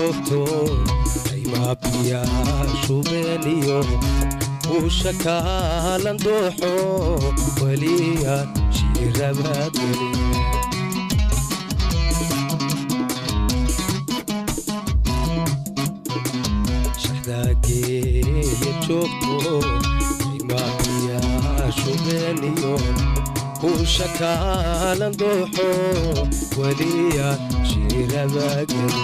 Joogto aymabiya shubeeniyo usha kaalan dooxo weliya shiirabadgeli. Shaxdaageeya joogto aymabiya shubeeniyo usha kaalan dooxo weliya shiirabageli.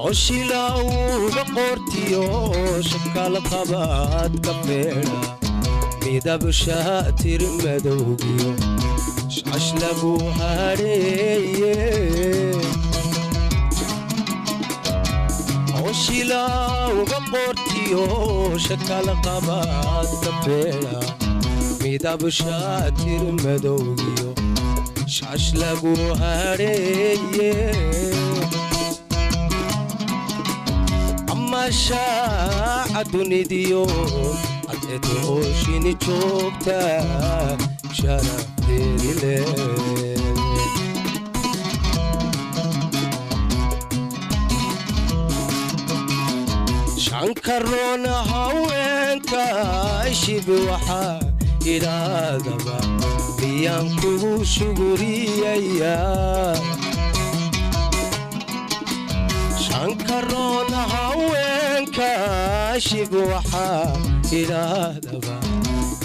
Oshilawga qoortiyo shakal qabaad ka feedha midab shaatir madowgiyo shash lagu hadheeye. Oshilawga qoortiyo shakal qabaad ka feedha midab shaatir madowgiyo shash lagu hadheeye. Shaaca dunidiyo cadceed ooshini joogta sharafteedi leed. Shankaroona haweenka shibi waxaa idhaadaba miyaan kugu shuguriyayaa. Shankaroona haweenka shib waxaa idhaahdaba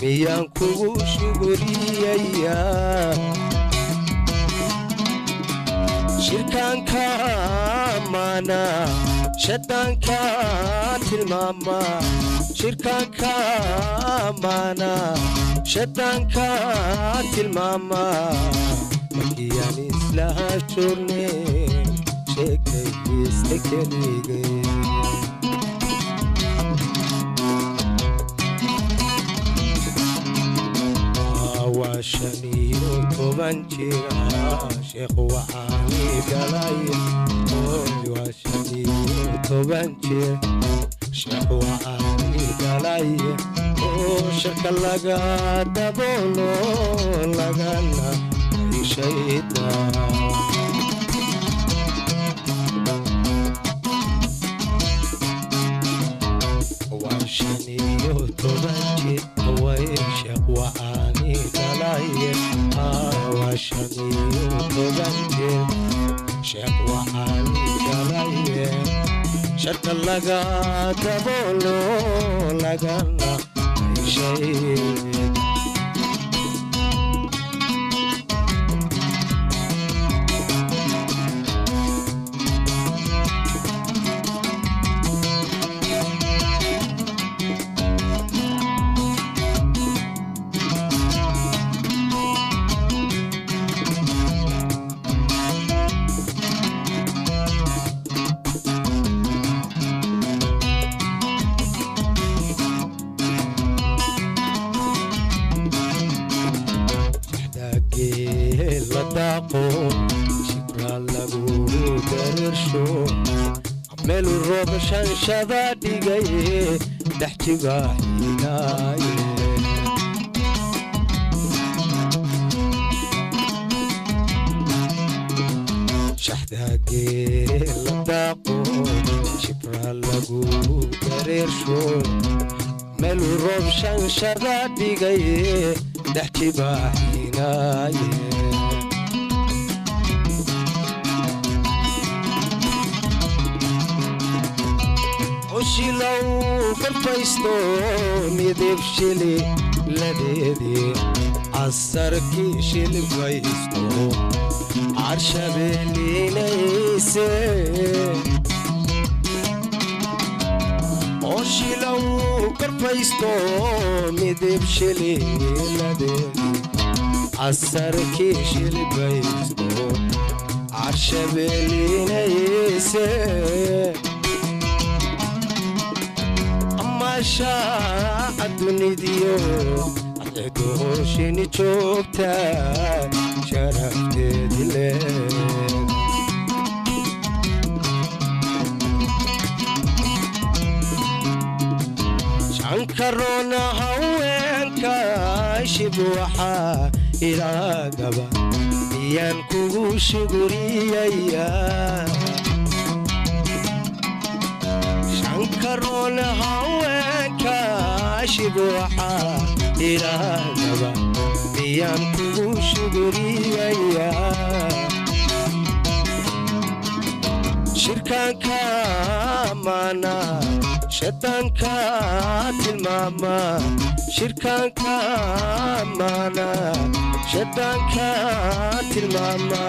miyaan kugu shuguriyayaa. Shirkaanka maana shadaanka tilmaama shirkaanka maana shadaanka tilmaama markiyaan isla joorne sheekaysta keligay. Waa 15 jira sheekh waxaani dhalay. Waa 15 jir sheekh waxaani dhalay oo shirka laga daboolo lagana shaydaan. Waa 15 jir way sheekh waxaani dhalay. Waa 15 jir sheekh waxaani dhalay sharka laga daboolo lagana shayd. La daaqo shibra lagu dareersho meel roob shanshada dhigay dhex jibaaxinaaye. Shaxdaagee la daaqo shibra lagu dareersho meel roob shanshada dhigay dhex jibaaxinaaye. Oshilow garfaysto midib shili ladeedii casarkii shilbaysto carshabeelinayse. Oshilow garfaysto midib shili ladeedii casarkii shilbaysto carshabeelinayse. Shaaca dunidiyo cadceed joogta sharafteedi leed. Shankaroona haweenka shib waxaa Ilaagaba miyaan kugu shuguriyayaa? Shankaroon haweenka shibuuxa, ilaagaba miyaan kugu shuguriyayaa? Shirkaanka maana shaydaanka tilmaama, shirkaanka maana shaydaanka tilmaama.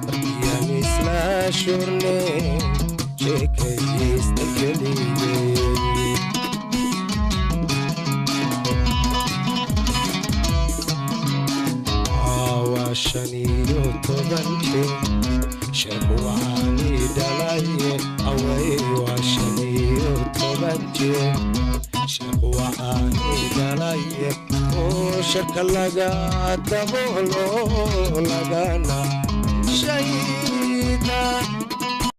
Markiyaan isla shurne sheekaysta keligee. Waa 15 jir sheekh waxaani dhalaye away. Waa 15 jir sheekh waxaani dhalaye oo sharka laga daboolo lagana shayda.